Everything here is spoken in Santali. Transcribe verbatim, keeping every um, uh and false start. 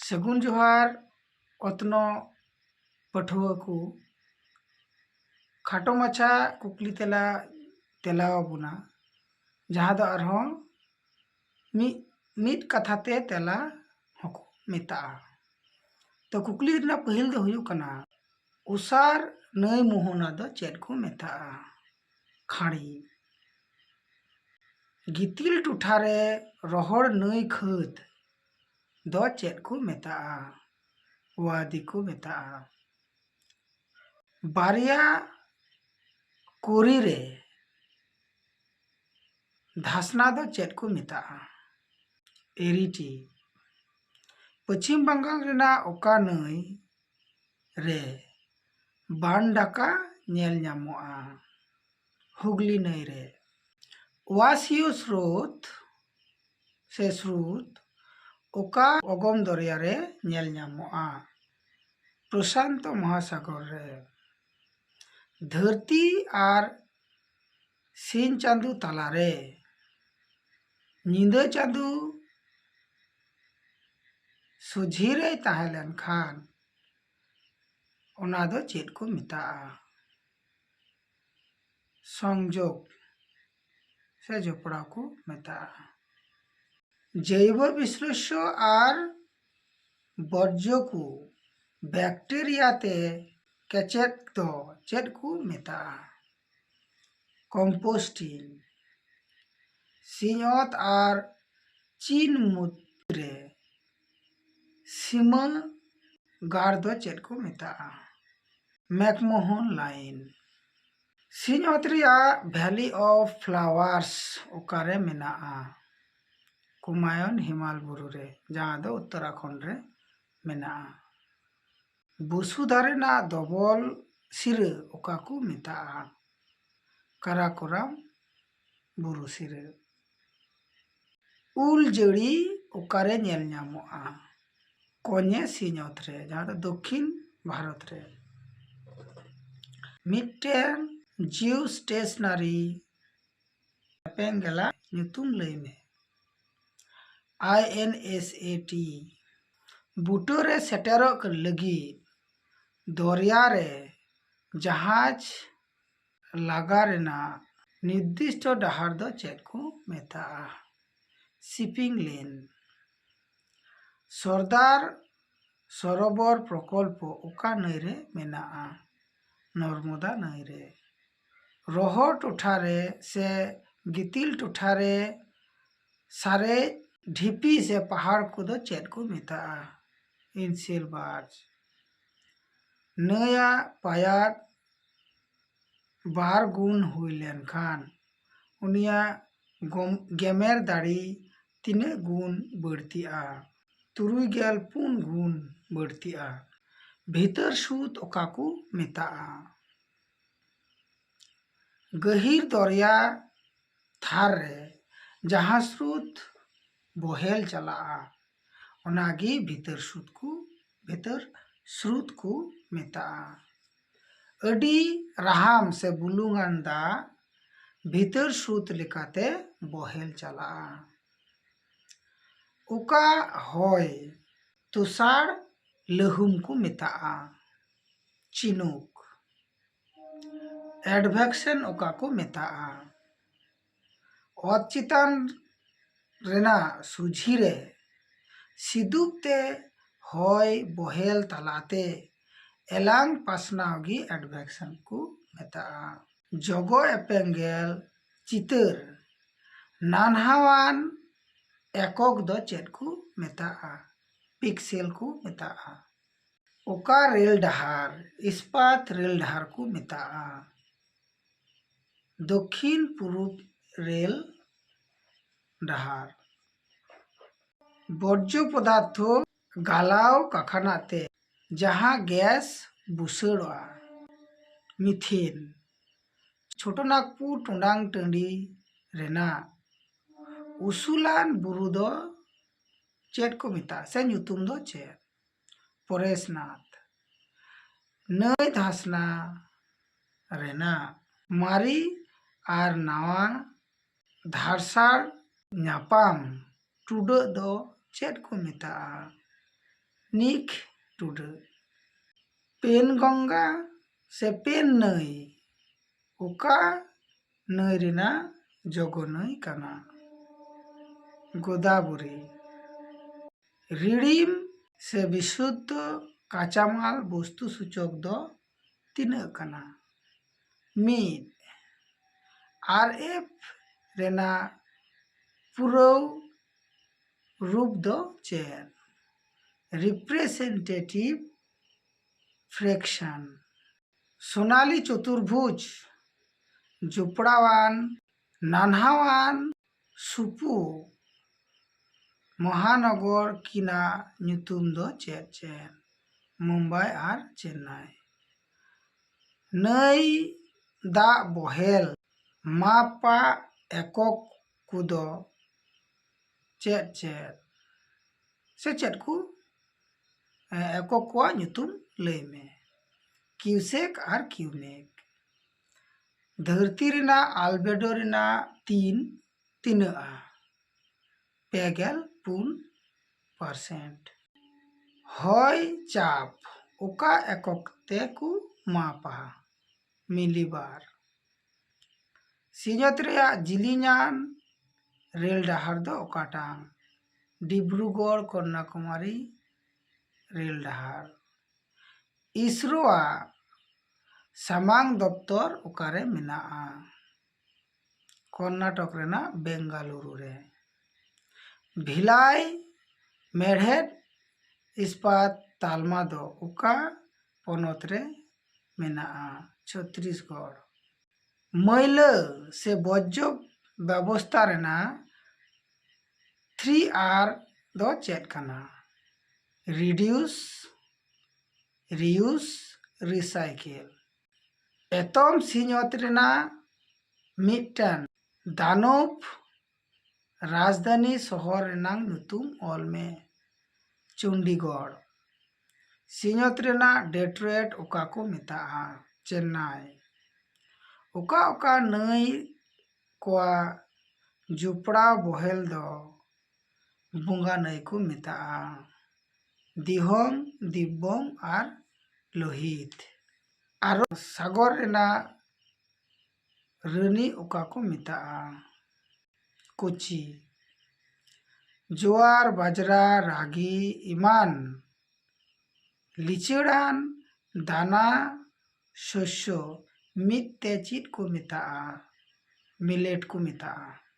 ᱥᱟᱹᱜᱩᱱ ᱡᱚᱦᱟᱨ ᱚᱛᱱᱚᱜ ᱯᱟᱹᱴᱷᱩᱣᱟᱹ ᱠᱚ᱾ ᱠᱷᱟᱴᱚ ᱢᱟᱪᱷᱟ ᱠᱩᱠᱞᱤ ᱛᱮᱞᱟ ᱛᱮᱞᱟᱣ ᱟᱵᱚᱱᱟ, ᱡᱟᱦᱟᱸ ᱫᱚ ᱟᱨᱦᱚᱸ ᱢᱤᱫ ᱢᱤᱫ ᱠᱟᱛᱷᱟ ᱛᱮ ᱛᱮᱞᱟ ᱦᱚᱸᱠᱚ ᱢᱮᱛᱟᱜᱼᱟ᱾ ᱛᱚ, ᱠᱩᱠᱞᱤ ᱨᱮᱱᱟᱜ ᱯᱟᱹᱦᱤᱞ ᱫᱚ ᱦᱩᱭᱩᱜ ᱠᱟᱱᱟ, ᱚᱥᱟᱨ ᱱᱟᱹᱭ ᱢᱳᱦᱚᱱᱟ ᱫᱚ ᱪᱮᱫ ᱠᱚ ᱢᱮᱛᱟᱜᱼᱟ? ᱠᱷᱟᱹᱲᱤ᱾ ᱜᱤᱛᱤᱞ ᱴᱚᱴᱷᱟ ᱨᱮ ᱨᱚᱦᱚᱲ ᱱᱟᱹᱭ ᱠᱷᱟᱹᱫᱽ ᱫᱚ ᱪᱮᱫ ᱠᱚ ᱢᱮᱛᱟᱜᱼᱟ? ᱣᱟᱫᱤ ᱠᱚ ᱢᱮᱛᱟᱜᱼᱟ᱾ ᱵᱟᱨᱭᱟ ᱠᱩᱨᱤ ᱨᱮ ᱫᱷᱟᱥᱱᱟ ᱫᱚ ᱪᱮᱫ ᱠᱚ ᱢᱮᱛᱟᱜᱼᱟ? ᱮᱨᱤᱴᱤ᱾ ᱯᱚᱪᱷᱤᱢ ᱵᱟᱝᱜᱟᱞ ᱨᱮᱱᱟᱜ ᱚᱠᱟ ᱱᱟᱹᱭ ᱨᱮ ᱵᱟᱱ ᱰᱷᱟᱠᱟ ᱧᱮᱞ ᱧᱟᱢᱚᱜᱼᱟ? ᱦᱩᱜᱽᱞᱤ ᱱᱟᱹᱭ ᱨᱮ᱾ ᱳᱣᱟᱥᱤᱭᱚ ᱥᱨᱳᱛ ᱥᱮ ᱥᱨᱳᱛ ᱚᱠᱟ ᱚᱜᱚᱢ ᱫᱚᱨᱭᱟ ᱨᱮ ᱧᱮᱞ ᱧᱟᱢᱚᱜᱼᱟ? ᱯᱨᱚᱥᱟᱱᱛᱚ ᱢᱚᱦᱟᱥᱟᱜᱚᱨ ᱨᱮ᱾ ᱫᱷᱟᱹᱨᱛᱤ ᱟᱨ ᱥᱤᱧ ᱪᱟᱸᱫᱚ ᱛᱟᱞᱟᱨᱮ ᱧᱤᱫᱟᱹ ᱪᱟᱸᱫᱚ ᱥᱚᱡᱷᱮ ᱨᱮᱭ ᱛᱟᱦᱮᱸ ᱞᱮᱱᱠᱷᱟᱱ ᱚᱱᱟ ᱫᱚ ᱪᱮᱫ ᱠᱚ ᱢᱮᱛᱟᱜᱼᱟ? ᱥᱚᱝᱡᱳᱜᱽ ᱥᱮ ᱡᱚᱯᱲᱟᱣ ᱠᱚ ᱢᱮᱛᱟᱜᱼᱟ᱾ ᱡᱳᱭᱵᱚ ᱵᱤᱥᱞᱮᱥᱭᱚ ᱟᱨ ᱵᱚᱨᱡᱚ ᱠᱚ ᱵᱮᱠᱴᱮᱨᱤᱭᱟ ᱛᱮ ᱠᱮᱪᱮᱫ ᱫᱚ ᱪᱮᱫ ᱠᱚ ᱢᱮᱛᱟᱜᱼᱟ? ᱠᱚᱢᱯᱳᱥᱴᱤᱝ᱾ ᱥᱤᱧᱚᱛ ᱟᱨ ᱪᱤᱱ ᱢᱩᱫᱽᱨᱮ ᱥᱤᱢᱟᱹ ᱜᱟᱲ ᱫᱚ ᱪᱮᱫ ᱠᱚ ᱢᱮᱛᱟᱜᱼᱟ? McMahon line. ᱥᱤᱧᱚᱛ ᱨᱮᱭᱟᱜ Valley of Flowers ᱚᱠᱟᱨᱮ ᱢᱮᱱᱟᱜᱼᱟ? ᱠᱩᱢᱟᱭᱩᱱ ᱦᱤᱢᱟᱞ ᱵᱩᱨᱩ ᱨᱮ, ᱡᱟᱦᱟᱸ ᱫᱚ ᱩᱛᱛᱚᱨᱟᱠᱷᱚᱸᱰ ᱨᱮ ᱢᱮᱱᱟᱜᱼᱟ᱾ ᱵᱩᱥᱩᱫᱷᱟ ᱨᱮᱱᱟᱜ ᱫᱚᱵᱚᱞ ᱥᱤᱨᱟᱹ ᱚᱠᱟ ᱠᱚ ᱢᱮᱛᱟᱜᱼᱟ? ᱠᱟᱨᱟᱠᱳᱨᱟᱢ ᱵᱩᱨᱩ ᱥᱤᱨᱟᱹ᱾ ᱩᱞ ᱡᱟᱹᱲᱤ ᱚᱠᱟᱨᱮ ᱧᱮᱞ ᱧᱟᱢᱚᱜᱼᱟ? ᱠᱚᱧᱮ ᱥᱤᱧᱚᱛ ᱨᱮ, ᱡᱟᱦᱟᱸ ᱫᱚ ᱫᱚᱠᱠᱷᱤᱱ ᱵᱷᱟᱨᱚᱛ ᱨᱮ᱾ ᱢᱤᱫᱴᱮᱱ ᱡᱤᱣ ᱥᱴᱮᱥᱱᱟᱨᱤ ᱮᱯᱮᱝ ᱜᱮᱞᱟ ᱧᱩᱛᱩᱢ ᱞᱟᱹᱭ ᱢᱮ᱾ ᱟᱭ ᱮᱱ ᱮᱥ ᱮ ᱴᱤ᱾ ᱵᱩᱴᱟᱹ ᱨᱮ ᱥᱮᱴᱮᱨᱚᱜ ᱞᱟᱹᱜᱤᱫ ᱫᱚᱨᱭᱟ ᱨᱮ ᱡᱟᱦᱟᱡᱽ ᱞᱟᱜᱟ ᱨᱮᱱᱟᱜ ᱱᱤᱨᱫᱤᱥᱴᱚ ᱰᱟᱦᱟᱨ ᱫᱚ ᱪᱮᱫ ᱠᱚ ᱢᱮᱛᱟᱜᱼᱟ? ᱥᱤᱯᱤᱝ ᱞᱮᱱ᱾ ᱥᱚᱨᱫᱟᱨ ᱥᱚᱨᱳᱵᱚᱨ ᱯᱨᱚᱠᱚᱞᱯᱚ ᱚᱠᱟ ᱱᱟᱹᱭ ᱨᱮ ᱢᱮᱱᱟᱜᱼᱟ? ᱱᱚᱨᱢᱚᱫᱟ ᱱᱟᱹᱭ ᱨᱮ᱾ ᱨᱚᱦᱚᱲ ᱴᱚᱴᱷᱟ ᱨᱮ ᱥᱮ ᱜᱤᱛᱤᱞ ᱴᱚᱴᱷᱟ ᱨᱮ ᱥᱟᱨᱮᱡ ᱰᱷᱤᱯᱤ ᱥᱮ ᱯᱟᱦᱟᱲ ᱠᱚᱫᱚ ᱪᱮᱫ ᱠᱚ ᱢᱮᱛᱟᱜᱼᱟ? ᱤᱱᱥᱮᱞᱵᱟᱨᱡᱽ᱾ ᱱᱟᱹᱭᱟᱜ ᱯᱟᱭᱟᱴ ᱵᱟᱨ ᱜᱩᱱ ᱦᱩᱭ ᱞᱮᱱᱠᱷᱟᱱ ᱩᱱᱤᱭᱟᱜ ᱜᱚᱢ-, ᱜᱮᱢᱮᱨ ᱫᱟᱲᱮ ᱛᱤᱱᱟᱹᱜ ᱜᱩᱱ ᱵᱟᱹᱲᱛᱤᱜᱼᱟ? ᱛᱩᱨᱩᱭ ᱜᱮᱞ ᱯᱩᱱ ᱜᱩᱱ ᱵᱟᱹᱲᱛᱤᱜᱼᱟ᱾ ᱵᱷᱤᱛᱟᱹᱨ ᱥᱩᱫ ᱚᱠᱟ ᱠᱚ ᱢᱮᱛᱟᱜᱼᱟ? ᱜᱟᱹᱦᱤᱨ ᱫᱚᱨᱭᱟ ᱛᱷᱟᱨ ᱨᱮ ᱡᱟᱦᱟᱸ ᱥᱨᱳᱛ ᱵᱚᱦᱮᱞ ᱪᱟᱞᱟᱜᱼᱟ, ᱚᱱᱟᱜᱮ ᱵᱷᱤᱛᱟᱹᱨ ᱥᱨᱳᱛ ᱠᱚ, ᱵᱷᱤᱛᱟᱹᱨ ᱥᱨᱳᱛ ᱠᱚ ᱢᱮᱛᱟᱜᱼᱟ᱾ ᱟᱹᱰᱤ ᱨᱟᱦᱟᱢ ᱥᱮ ᱵᱩᱞᱩᱝᱟᱱ ᱫᱟᱜ ᱵᱷᱤᱛᱟᱹᱨ ᱥᱨᱳᱛ ᱞᱮᱠᱟᱛᱮ ᱵᱚᱦᱮᱞ ᱪᱟᱞᱟᱜᱼᱟ᱾ ᱚᱠᱟ ᱦᱚᱭ ᱛᱩᱥᱟᱨ ᱞᱟᱹᱦᱩᱢ ᱠᱚ ᱢᱮᱛᱟᱜᱼᱟ? ᱪᱤᱱᱩᱠ᱾ ᱮᱰᱵᱷᱮᱠᱥᱮᱱ ᱚᱠᱟ ᱠᱚ ᱢᱮᱛᱟᱜᱼᱟ? ᱚᱛ ᱪᱮᱛᱟᱱ ᱨᱮᱱᱟᱜ ᱥᱩᱡᱷᱤ ᱨᱮ ᱥᱤᱫᱩᱯ ᱛᱮ ᱦᱚᱭ ᱵᱚᱦᱮᱞ ᱛᱟᱞᱟᱛᱮ ᱮᱞᱟᱝ ᱯᱟᱥᱱᱟᱣ ᱜᱮ ᱮᱰᱵᱷᱮᱠᱥᱮᱱ ᱠᱚ ᱢᱮᱛᱟᱜᱼᱟ᱾ ᱡᱚᱜᱚ ᱮᱯᱮᱝᱜᱮᱞ ᱪᱤᱛᱟᱹᱨ ᱱᱟᱱᱦᱟᱣᱟᱱ ᱮᱠᱚᱠ ᱫᱚ ᱪᱮᱫ ᱠᱚ ᱢᱮᱛᱟᱜᱼᱟ? ᱯᱤᱠᱥᱮᱞ ᱠᱚ ᱢᱮᱛᱟᱜᱼᱟ᱾ ᱚᱠᱟ ᱨᱮᱞ ᱰᱟᱦᱟᱨ ᱤᱥᱯᱟᱛ ᱨᱮᱞ ᱰᱟᱦᱟᱨ ᱠᱚ ᱢᱮᱛᱟᱜᱼᱟ? ᱫᱚᱠᱷᱤᱱ ᱯᱩᱨᱩᱵ ᱨᱮᱞ ᱰᱟᱦᱟᱨ᱾ ᱵᱚᱨᱡᱚ ᱯᱚᱫᱟᱨᱛᱷᱚ ᱜᱟᱞᱟᱣ ᱠᱟᱠᱷᱟᱱᱟ ᱛᱮ ᱡᱟᱦᱟᱸ ᱜᱮᱥ ᱵᱩᱥᱟᱹᱲᱚᱜᱼᱟ, ᱢᱤᱛᱷᱮᱱ᱾ ᱪᱷᱳᱴᱳ ᱱᱟᱜᱽᱯᱩᱨ ᱴᱚᱸᱰᱟᱝ ᱴᱟᱺᱰᱤ ᱨᱮᱱᱟᱜ ᱩᱥᱩᱞᱟᱱ ᱵᱩᱨᱩ ᱫᱚ ᱪᱮᱫ ᱠᱚ ᱢᱮᱛᱟᱜᱼᱟ, ᱥᱮ ᱧᱩᱛᱩᱢ ᱫᱚ ᱪᱮᱫ? ᱯᱚᱨᱮᱥᱱᱟᱛᱷ᱾ ᱱᱟᱹᱭ ᱫᱷᱟᱥᱱᱟ ᱨᱮᱱᱟᱜ ᱢᱟᱨᱮ ᱟᱨ ᱱᱟᱣᱟ ᱫᱷᱟᱨᱥᱟᱲ ᱧᱟᱯᱟᱢ ᱴᱩᱰᱟᱹᱜ ᱫᱚ ᱪᱮᱫ ᱠᱚ ᱢᱮᱛᱟᱜᱼᱟ? ᱱᱤᱠ ᱴᱩᱰᱟᱹᱜ᱾ ᱯᱮᱱ ᱜᱚᱝᱜᱟ ᱥᱮ ᱯᱮᱱ ᱱᱟᱹᱭ ᱚᱠᱟ ᱱᱟᱹᱭ ᱨᱮᱱᱟᱜ ᱡᱚᱜᱚ ᱱᱟᱹᱭ ᱠᱟᱱᱟ? ᱜᱳᱫᱟᱵᱚᱨᱤ᱾ ᱨᱤᱲᱤᱢ ᱥᱮ ᱵᱤᱥᱩᱫᱽᱫᱷᱚ ᱠᱟᱸᱪᱟᱢᱟᱞ ᱵᱚᱥᱛᱩ ᱥᱩᱪᱚᱠ ᱫᱚ ᱛᱤᱱᱟᱹᱜ ᱠᱟᱱᱟ? ᱢᱤᱫ᱾ ᱟᱨ ᱮᱯᱷ ᱨᱮᱱᱟᱜ ᱯᱩᱨᱟᱹᱣ ᱨᱩᱯ ᱫᱚ ᱪᱮᱫ? Representative fraction᱾ ᱥᱳᱱᱟᱞᱤ ᱪᱚᱛᱩᱨᱵᱷᱩᱡᱽ ᱡᱚᱯᱲᱟᱣᱟᱱ ᱱᱟᱱᱦᱟᱣᱟᱱ ᱥᱩᱯᱩ ᱢᱚᱦᱟᱱᱚᱜᱚᱨ ᱠᱤᱱᱟᱜ ᱧᱩᱛᱩᱢ ᱫᱚ ᱪᱮᱫ ᱪᱮᱫ? ᱢᱩᱢᱵᱟᱭ ᱟᱨ ᱪᱮᱱᱱᱟᱭ᱾ ᱱᱟᱹᱭ ᱫᱟᱜ ᱵᱚᱦᱮᱞ ᱢᱟᱯᱟᱜ ᱮᱠᱚᱠ ᱠᱚᱫᱚ ᱪᱮᱫ ᱪᱮᱫ? ᱥᱮ ᱪᱮᱫ ᱠᱚ, ᱮ, ᱮᱠᱚᱠ ᱠᱚᱣᱟᱜ ᱧᱩᱛᱩᱢ ᱞᱟᱹᱭ ᱢᱮ᱾ ᱠᱤᱭᱩᱥᱮᱠ ᱟᱨ ᱠᱤᱭᱩᱢᱮᱠ᱾ ᱫᱷᱟᱹᱨᱛᱤ ᱨᱮᱱᱟᱜ ᱟᱞᱵᱮᱰᱳ ᱨᱮᱱᱟᱜ ᱛᱤᱱ ᱛᱤᱱᱟᱹᱜᱼᱟ? ᱯᱮ ᱜᱮᱞ ᱯᱩᱱ ᱯᱟᱨᱥᱮᱱᱴ᱾ ᱦᱚᱭ ᱪᱟᱯ ᱚᱠᱟ ᱮᱠᱚᱠ ᱛᱮᱠᱚ ᱢᱟᱯᱟ? ᱢᱤᱞᱤᱵᱟᱨ᱾ ᱥᱤᱧᱚᱛ ᱨᱮᱭᱟᱜ ᱡᱤᱞᱤᱧᱟᱱ ᱨᱮᱞ ᱰᱟᱦᱟᱨ ᱫᱚ ᱚᱠᱟᱴᱟᱝ? ᱰᱤᱵᱽᱨᱩᱜᱚᱲ ᱠᱚᱱᱱᱟᱠᱩᱢᱟᱨᱤ ᱨᱮᱞ ᱰᱟᱦᱟᱨ᱾ ᱤᱥᱨᱳᱣᱟᱜ ᱥᱟᱢᱟᱝ ᱫᱚᱯᱛᱚᱨ ᱚᱠᱟᱨᱮ ᱢᱮᱱᱟᱜᱼᱟ? ᱠᱚᱨᱱᱟᱴᱚᱠ ᱨᱮᱱᱟᱜ ᱵᱮᱝᱜᱟᱞᱩᱨᱩ ᱨᱮ᱾ ᱵᱷᱤᱞᱟᱭ ᱢᱮᱲᱦᱮᱫ ᱤᱥᱯᱟᱛ ᱛᱟᱞᱢᱟ ᱫᱚ ᱚᱠᱟ ᱯᱚᱱᱚᱛ ᱨᱮ ᱢᱮᱱᱟᱜᱼᱟ? ᱪᱷᱚᱛᱨᱤᱥᱜᱚᱲ᱾ ᱢᱟᱹᱭᱞᱟᱹ ᱥᱮ ᱵᱚᱨᱡᱚ ᱵᱮᱵᱚᱥᱛᱟ ᱨᱮᱱᱟᱜ ᱛᱷᱨᱤ ᱟᱨ ᱫᱚ ᱪᱮᱫ ᱠᱟᱱᱟ? Reduce, reuse, recycle᱾ ᱮᱛᱚᱢ ᱥᱤᱧᱚᱛ ᱨᱮᱱᱟᱜ ᱢᱤᱫᱴᱟᱝ ᱫᱟᱱᱚᱵ ᱨᱟᱡᱽᱫᱷᱟᱱᱤ ᱥᱚᱦᱚᱨ ᱨᱮᱱᱟᱜ ᱧᱩᱛᱩᱢ ᱚᱞ ᱢᱮ᱾ ᱪᱚᱱᱰᱤᱜᱚᱲ᱾ ᱥᱤᱧᱚᱛ ᱨᱮᱱᱟᱜ ᱰᱮᱴᱨᱚᱭᱮᱴ ᱚᱠᱟ ᱠᱚ ᱢᱮᱛᱟᱜᱼᱟ? ᱪᱮᱱᱱᱟᱭ᱾ ᱚᱠᱟ ᱚᱠᱟ ᱱᱟᱹᱭ ᱠᱚᱣᱟᱜ ᱡᱚᱯᱲᱟᱣ ᱵᱚᱦᱮᱞ ᱫᱚ ᱵᱚᱸᱜᱟ ᱱᱟᱹᱭ ᱠᱚ ᱢᱮᱛᱟᱜᱼᱟ? ᱫᱤᱦᱚᱢ, ᱫᱤᱵᱵᱚᱢ ᱟᱨ ᱞᱳᱦᱤᱛ᱾ ᱟᱨᱚ ᱥᱟᱜᱚᱨ ᱨᱮᱱᱟᱜ ᱨᱟᱹᱱᱤ ᱚᱠᱟ ᱠᱚ ᱢᱮᱛᱟᱜᱼᱟ? ᱠᱳᱪᱤ᱾ ᱡᱳᱣᱟᱨ, ᱵᱟᱡᱽᱨᱟ, ᱨᱟᱜᱤ ᱮᱢᱟᱱ ᱞᱤᱪᱟᱹᱲᱟᱱ ᱫᱟᱱᱟ ᱥᱚᱥᱭᱚ ᱢᱤᱫ ᱛᱮ ᱪᱮᱫ ᱠᱚ ᱢᱮᱛᱟᱜᱼᱟ? ᱢᱤᱞᱮᱴ ᱠᱚ ᱢᱮᱛᱟᱜᱼᱟ᱾